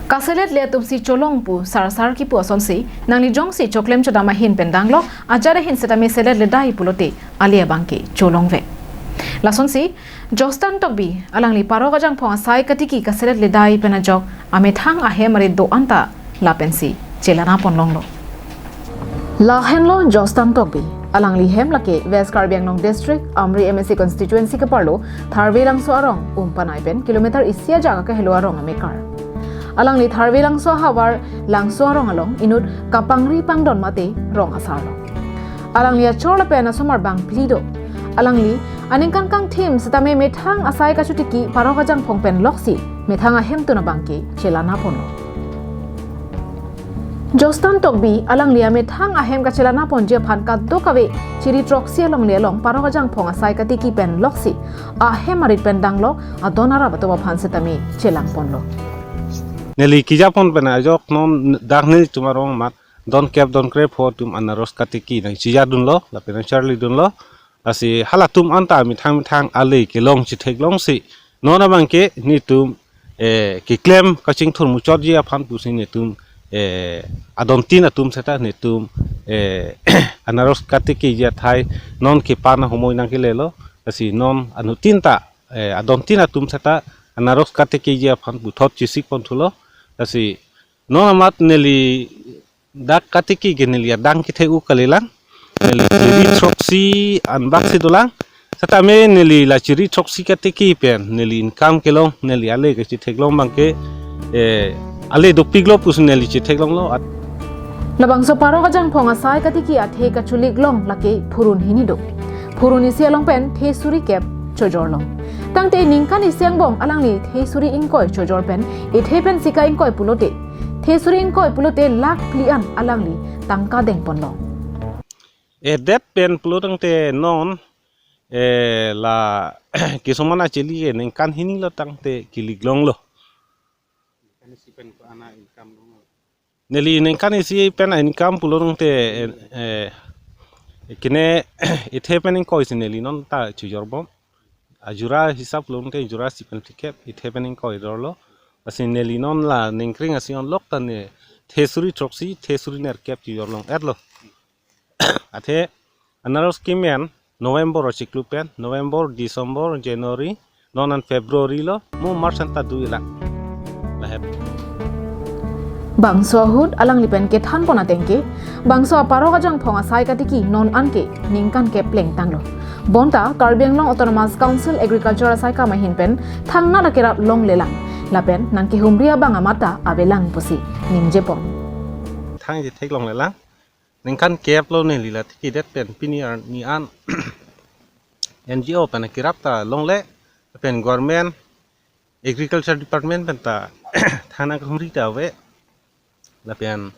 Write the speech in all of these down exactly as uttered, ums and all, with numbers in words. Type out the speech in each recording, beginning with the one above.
Kaselet le atum si cholong pu sarsar kipu asonsi, nangli jongsi choklem chodam ahin pen danglo, ajat ahin setame selet ledai pulote, ale abangke cholong ve. Lasonsi, Jostan Tokbi, alangli Parok Ajangphong asai katiki kaselet ledai pen ajok, amethang ahem arit do-an ta lapensi chelang pon longlo. Lahenlo Jostan Tokbi, alangli hem lake West Karbi Anglong District, Amri M A C constituency keparlo, Tharve Langso arong, Umpanai pen kilometer isi ajak akehelo arong amekar. Alangli Tharve Langso ahavar Langso arong along inut kapangri pangdon mate rong asar lo. Alangli achor lapen asomar bang phli do. Alangli aningkan kangthim setame methang asai kachotiki Parok Ajangphong pen loksi methang ahemtun abangke chelang ponlo. Jostan Tokbi alangli amethang ahem kachelang ponji aphan kadokave chiri throksi alongle along Parok Ajangphong asai katiki pen loksi ahem arit pen danglo, adon arap atum aphan setame chelang ponlo. Neli kejapon pen ajok non dak nelitum arong amat don kep don krepho atum anaros katiki nangchejadunlo, lapen nangcharlidunlo. Lasi halatum anta methang methang ale kelong chetheklongsi, non abangke netum, eh, keklem kachingthur muchotji aphan pusi netum, eh, adontin atum seta netum, eh, anaros katikiji athai non kepan ahomoi nangkelelo. Lasi non anuttin ta, eh, adontin atum seta anaros katikiji aphan puthot chesik ponthulo. Lasi non amat neli dak katiki ke neli adang kethe-u kalilang. Neli chiri throksi anbak si dolang. Setame neli la chiri throksi katiki pen neli income kelong, neli ale kachetheklong abangke, eh, ale dopiklo pusi neli chetheklonglo. At- Labangso Parok Ajangphong asai katiki athe kacholik long lake phurun hini do. Phurun isi along pen the suri kep chojor long. Tangte ningkan isi angbong alangli the suri ingkoi chojor pen, ithe pensi ka-ingkoi pulote, the suri ingkoi pulote lakh phli an alangli tangka dengpon long. Eh, det pen pulo tangte non, eh, la kesomana chili ke ningkan hini lo tangte kelik longlo. Neli ningkan isi pen income pulo tangte, eh, kene ithe pen ingkoi si neli non ta chojor bom. Ajura hisap pulo tangte jura isi pen phlikep, ithe pen ingkoi dorlo. Lasi neli non la ningkring isi onlok ta ne the suri throksi, the suri nerkep chojor long-etlo. Athe anaros kemen November achiklo pen, November, December, January, non an February lo, mo March anta do-ilang. Lahep. Bangso ahut alangli pen kethan pon atengke, bangso Parok Ajangphong asai katiki non anke ningkan kep plengtanglo. Bonta Karbi Anglong Autonomous Council Agriculture asai kam ahin pen thangnat akerap longlelang. Lapen nangkehumri abang amat ta avelang pusi ningjepon. Thang chetheklonglelang. Ningkan kep lo neli la tiki det pen pini arni an N G O pen akerap ta longle, pen government, agriculture department pen ta thang nangkehumri ta ave. Lapen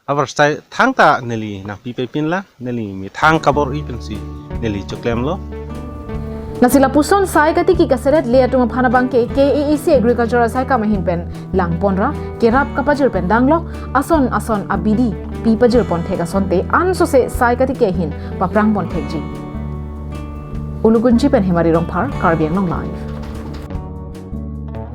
abar sai thangta neli nangpi pepinlang, neli methang kabor-i pensi neli choklemlo. Lasi lapuson sai katiki kaselet le atum aphan abangke K A A C Agriculture asai kam ahin pen langponra kerap kapajir pen danglo, ason ason abidi pi pajir ponthek asonte ansose sai katiki ahin paprang ponthekji. Ulukunchi pen Hemari Rongphar, Karbi Anglong Live.